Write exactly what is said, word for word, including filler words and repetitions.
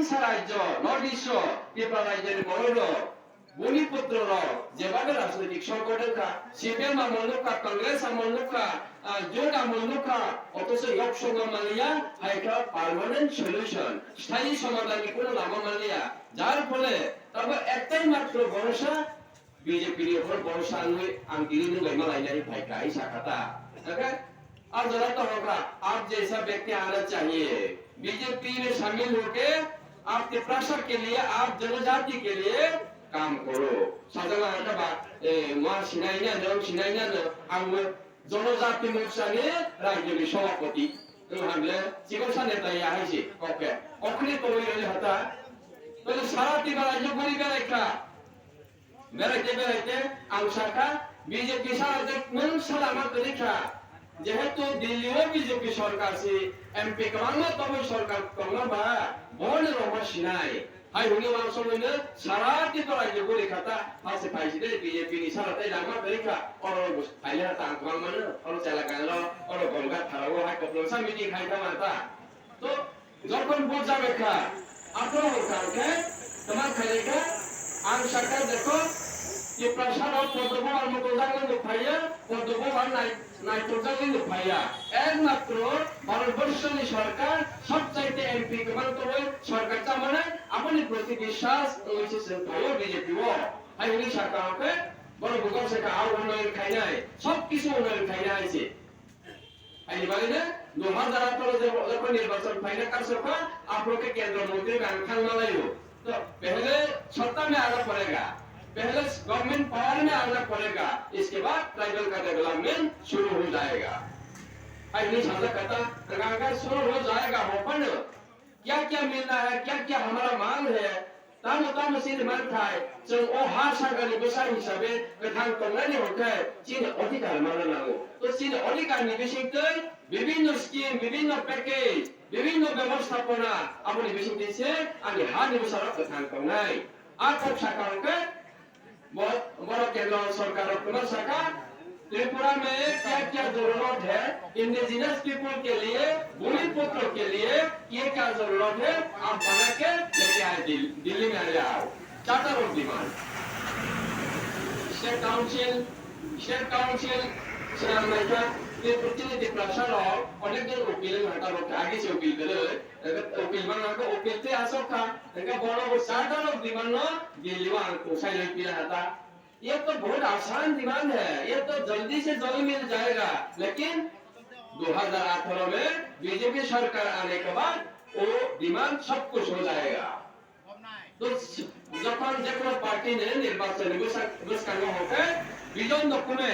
Sa rajyo, North East o, Tripura rajyoni borok rok, Bhumiputro rok, jebabe rajnoitik songkot wngkha, C P M amol nukha, Congress amol nukha, ah, Jot amol nukha, othocho yok songma manliya, hai kha permanent solution, sthayi somadhanni kono lama manliya. Jar phole tabo ektai matro borosa B J P ni upor borosa wngwi ang tini nwng bai malainani phai kha, hai sakha ta. Okay? Aap jana to hoga, aap jaisa byakti aana chahiye. B J P mein shamil hoke aap Tiprasa ke liye, aap janajati ke liye kaam karo. Sajana hata ba, eh, ma sinai na no, sinai na no, ang mo janajati morcha ni rajyoni sabhapati. Nwng hamle, chikon sa neta ya hai si. Okay. Okhne to oi hata. Tole sara Tripura rajyo guri berai kha. Beraite beraite ang sakha, B J P sara je nwng salama kwrwi kha. Jehetu Delhi o B J P sorkar si, M P kwbangma tongwi sorkar tongma ba, boni rokma sinai. Hai hwnwi uansukmano sara Tripura rajyo guri kha ta, hase phaiside B J P ni sara tei lama kwrwi kha, oro bus phaile ha tang kwbangmano, oro Chelagang lo, oro Gongga Thara o hai koplongsa meeting khai tongma ta. To, jokhon bujabekha, aphuru hwnkha hwnkhe, tama khailekha, ang sakha jekho, Tiprasa rok Padma Bhawan mukuljagwi nuk phaiya, Padma Bhawan nai-, naitukjagwi nuk phaiya. Ekmatro Bharat Borshoni sorkar, sobchaite M P kwbang tongwi sorkar chamanai, aboni proti biswas wngwi se chwng phaio B J P o. Hai hwnwi sakha hwnkhe, borok bukhuk sakha, a unnayon khainai, sob kisu unnayon khainai hai se. Ani bagwi no, dui hazar atharo je, jokhon nirbachon phaina karsokha, aphuru khe kendro montri rang thang malaio. To, pehle satta mein aana padega, pehle government power mein aana padega, iske baad tribal ka development shuru ho jayega. Ai ni saja kata, agar shuru ho jayega ho pa no, क्या क्या मिलना है, क्या क्या हमारा मांग है, tamo tamo chini manthai, chwng o ha sagarni bwsa hisabe kwthang tongnani hwnkhe chini odhikar manna nango. To chini odhikarni bisingtwi bibinno scheme, bibinno package, bibinno byabosthapona, aboni bisingtwi se ani hani bwsarok kwthang tongnai. A kok sakha hwnkhe, Bo-, borok kendro sorkar rok kwma sakha, Tripura mein kya kya zarurat hai, indigenous people ke liye, bhumiputro ke liye kya kya zarurat hai, aap bana ke leke aaye Dil-, Delhi mein le aao. Charter of demand. State Council, State Council swnam naikha, Tripura, chini Tiprasa rok, onek jon ukil wngkha, abo age se ukil kwrwi. Eke upil bang ako upil te asok kha, eke bono bo charter of demand no Delhi o ang kusai loi pila hata. Ye to bahut aasan demand hai, ye to jaldi se jaldi mil jayega, lekin दो हज़ार अठारह mein B J P sarkar aane ke baad wo demand sab kuch ho jayega. To jokhon je kono party ni nirbachon ni bwsa-, bwskango hwnkhe vision document